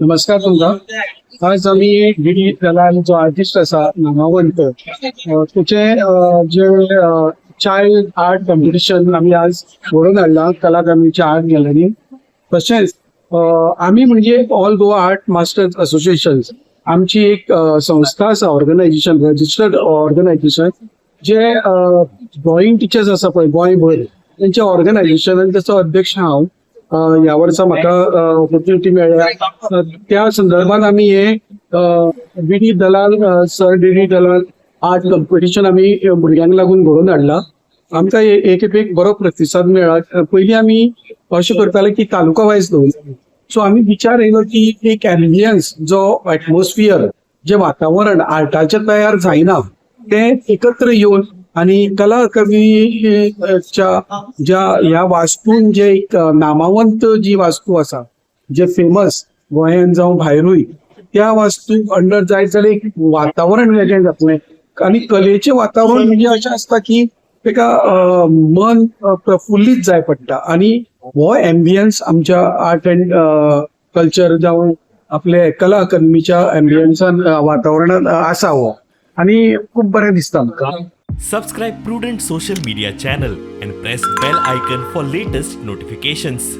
नमस्कार तुमकां. आज आमी डी डी दलाल जो आर्टिस्ट आसा नामावंत, तेचे जे चायल्ड आर्ट कॉम्पिटिशन आमी आज घडोवन हाडलां कला अकादमीच्या आर्ट गॅलरीन. तशेंच आमी म्हणजे all Goa art masters association आमची एक संस्था आसा, ऑर्गनायझेशन, रजिस्टर्ड ऑर्गनायझेशन, जे ड्रॉइंग टिचर्स आसा पळय गोंयभर तेंचे ऑर्गनायझेशन आनी तेचो अध्यक्ष हांव. ह्या वर्सा म्हाका ऑपॉर्च्युनिटी मेळ्ळ्या. त्या संदर्भात आमी हे D D Dalal, sir D D Dalal art competition आमी भुरग्यांक लागून घडोवन हाडला. आमकां एक एक बरो प्रतिसाद मेळ्ळा. पयलीं आमी अशें करताले की तालुका वायज दवरताले. सो आमी विचार येयलो की एक एम्बियन्स, जो एटमॉस्फियर, जे वातावरण आर्टाचें तयार जायना, तें एकत्र येवन आनी कला अकादमीच्या ज्या ह्या वास्तून, जे एक नामावंत जी वास्तू आसा, जे फेमस गोंयान जावं भायरूय, त्या वास्तू अंडर जायत जाल्यार एक वातावरण वेगळें जातलें. आनी कलेचें वातावरण म्हणजे अशें आसता की ताका मन प्रफुल्लीत जाय पडटा आनी हो एम्बियन्स आमच्या आर्ट अँड कल्चर जावं आपले कला अकादमीच्या एम्बियन्सान, वातावरणात आसा हो आनी खूब बरें दिसता आमकां. Subscribe Prudent Social Media channel and press bell icon for latest notifications.